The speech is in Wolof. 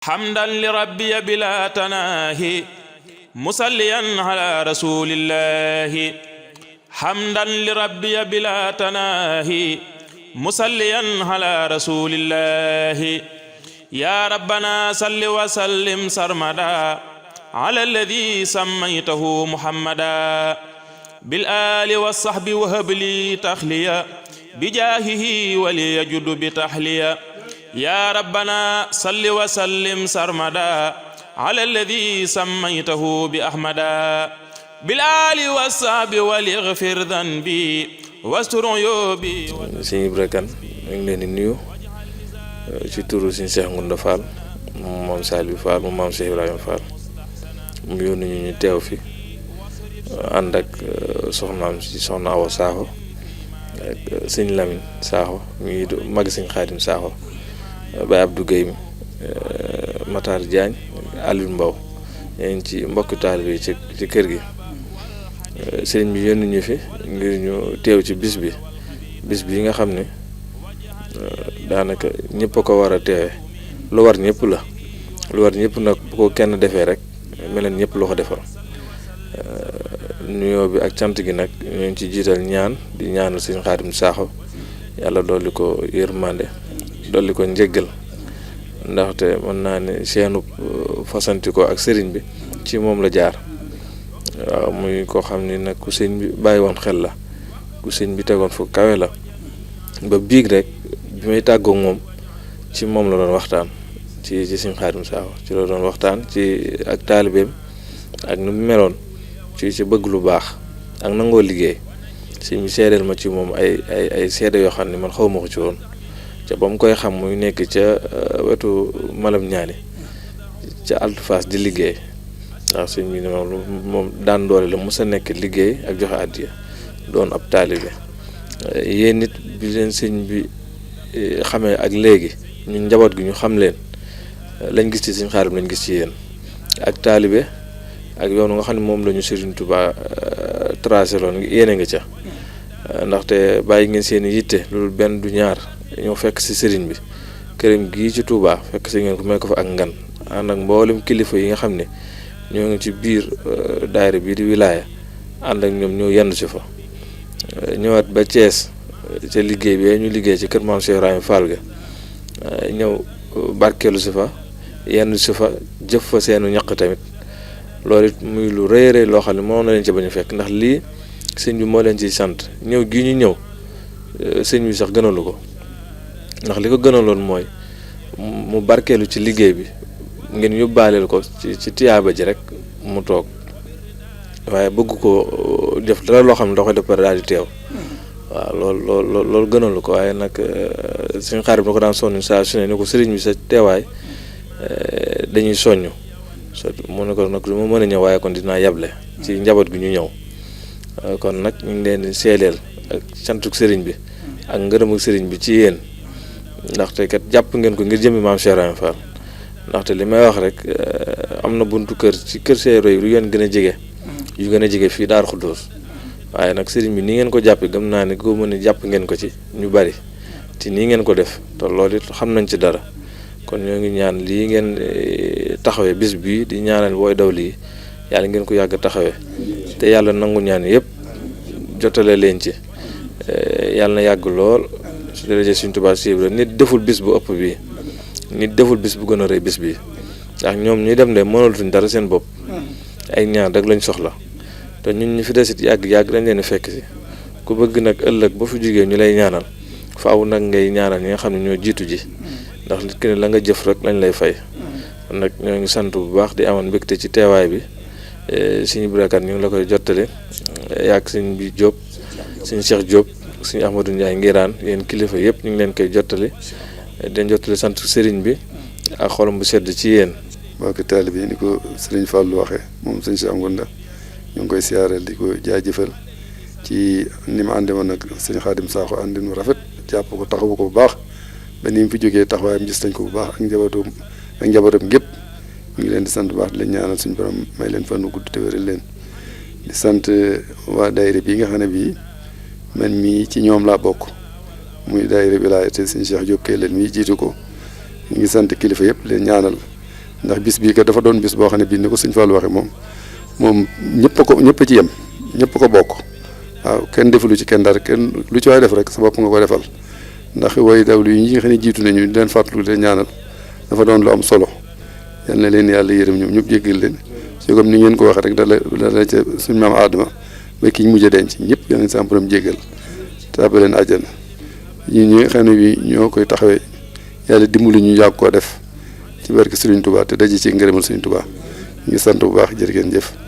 حمدا لربي بلا تناهي مصليا على رسول الله حمدا لربي بلا تناهي مصليا على رسول الله يا ربنا صل وسلم سرمدا على الذي سميته محمدا بالآل والصحب وهب لي تخليا بجاهه وليجد بتحليا يا ربنا صل وسلم سرمدا على الذي سميته بأحمدا بالآل والصحب وليغفر ذنبي واستر عيوبي. Sëñ Ibra Kane ñu ngi leen di nuyu ci turu Sëñ Cheikh Ngounda Fall moom Saliou Fall moom maam Cheikh Ibrahima Fall mu yónni ñu teew fi ànd ak soxnaam si soxna Awa Sakho ak Sëñ Lamine Sakho mi mag Sëñ Xaadim Sakho Baye Abdou Guèye Matar Diagne Aliou Mbow ñeen ci mbokki taalibe yi ci kër gi sëriñ bi yónni ñu fi ngir ñu teew ci bis bi nga xam ne daanaka ñëpp a ko war a teewe lu war ñëpp la lu war ñëpp nag bu ko kenn defee rek meleen ñëpp loo ko defal nuyoo bi ak cant gi nag ñu ngi ci jiital ñaan di ñaanal Sëñ Xaadim Sakho yàlla dolli ko yërmande dolli ko njëggal ndaxte mën naa ne seenu fasanti ko ak sëriñ bi ci moom la jaar waaw muy koo xam ni nag ku sëñ bi bàyyi woon xel la ku sëñ bi tegoon fu kawe la ba biig rek bi may tàggoog moom ci moom la doon waxtaan ci Sëñ Xaadim Sakho ci la doon waxtaan ci ak taalibeem ak nu mu meloon ci bëgg lu baax ak nangoo liggéey sëñ bi seedeel ma ci moom ay seede yoo xam ne man xaw ma ko ci woon ca ba mu koy xam muy nekk ca wetu malam ñaani ca Altu Faas di liggéey waaw sëñ bi moom daan doole la mos a nekk liggéey ak joxe àddiya doon ab taalibe yéen nit bi leen sëñ bi xamee ak léegi ñun njaboot gi ñu xam leen lañ gis ci Sëñ Xaadim lañ gis ci yéen ak taalibe ak yoonu nga xam ne moom la ñu Sëriñ Tuubaa tracé loon yéene nga ca ndaxte bàyyi ngeen seen i yitte loolu benn du ñaar ñoo fekk si sëriñ bi këram gii ci Touba fekk si ngeen ko may ko fa ak ngan ànd ak mboolem kilifa yi nga xam ne ñoo ngi ci biir daayira bii di wilaaya ànd ak ñoom ñoo yenn si fa ñëwaat ba Thiès ca liggéey bi ñu liggéey ci kër maam Cheikh Ibrahima Fall ga ñëw barkeelu si fa yenn si fa jëf fa seenu ñaq tamit loolu it muy lu rëy rëy loo xam ne moo na leen ci bañ a fekk ndax lii sëñ bi moo leen ciy sant ñëw gii ñu ñëw sëñ bi sax gënalu ko ndax li ko gënaloon mooy mu barkeelu ci liggéey bi ngeen yóbbaaleel ko ci tiyaaba ji rek mu toog waaye bëgg ko def dara loo xam ne da koy def pare daal di teew waaw loolu gënalu ko waaye nag Sëñ Xaadim da ko daan soññ saa su ne ni ko sëriñ bi sa teewaay dañuy soññ mu ne ko nag lu ma mën a ñëw waaye kon dinaa yable ci njaboot gi ñu ñëw kon nag ñu ngi leen di seedeel ak santuk sëriñ bi ak ngërëmu sëriñ bi ci yéen ndaxte kat jàpp ngeen ko ngir jëmmi maam Cheikh Ibrahima Fall ndaxte li may wax rek am na buntu kër ci kër Cheikh Ibrahima yu gën a jege fii Daaru Xuddoos waaye nag sëriñ bi ni ngeen ko jàppee gëm naa ne ko mën a jàpp ngeen ko ci ñu bari te nii ngeen ko def te loolu it xam nañ ci dara kon ñoo ngi ñaan lii ngeen taxawee bis bii di ñaanal booy daw lii yàlla ngeen ko yàgg taxawee te yàlla nangu ñaan yëpp jotale leen ci yàlla na yàgg lool su dee Sëñ Tuubaa si nit deful bis bu ëpp bii nit deful bis bu gën a rëy bis bii ndax ñoom ñuy dem de mënatuñ dara seen bopp ay ñaan rek lañ soxla te ñun ñu fi desit yàgg dañ leen fekk si ku bëgg nag ëllëg ba fi jógee ñu lay ñaanal faaw nag ngay ñaanal ñi nga xam ne ñoo jiitu ji ndax nit ki ne la nga jëf rek lañ lay fay nag ñoo ngi sant bu baax di amoon mbégte ci teewaay bi Sëñ Ibra Kane ñu ngi la koy jottale yàgg Sëñ bi Diop Sëñ Cheikh Diop Sëñ Ahmadou Ndiaye ngiraan yéen kilifa yëpp ñu ngi leen koy jottale den jottale sant sëriñ bi ak xolam bu sedd ci yéen mbokki taalibe bi ni ko sëriñ Fallou waxee moom Sëñ Cheikh Ngounda ñu ngi koy siyaareel di ko jaajëfal ci ni ma ànde woon nag Sëñ Xaadim Sakho àndin mu rafet jàpp ko taxawu ko bu baax ba ni mu fi jógee taxawaayam gis nañ ko bu baax ak njabootam gépp ñu ngi leen di sant bu baax di leen ñaanal suñu borom may leen fan wu gudd te wéral leen di sant waa daayira bii nga xam ne bii man mii ci ñoom laa bokk muy daayira wilaaya te Sëñ Cheikh Diop Kelle mii jiitu ko ñu ngi sant kilifa yëpp leen ñaanal ndax bis bii kat dafa doon bis boo xam ne bii ni ko sëñ Fallou waxee moom ñëpp a ci yem ñëpp ko bokk waaw kenn defulu ci kenn dara kenn lu ci waay def rek sa bopp nga ko defal ndax way dawlu yi ñi nga xam ne jiitu nañu di leen fàttali leen ñaanal dafa doon lu am solo yal na leen yàlla yërëm ñoom ñëpp jéggal leen si comme ni ngeen ko waxee rek dala ca suñ maam Adama ba ki ñu mujj a denc ñëpp yal nañ sa borom jéggal tàbbal leen àjjana ñi nga xam ne bi ñoo koy taxawee yàlla dimbali ñu yàgg koo def ci barke Serigne Touba te daje ci ngërëmal Serigne Touba ñu ngi sant bu baax jërë ngeen jëf.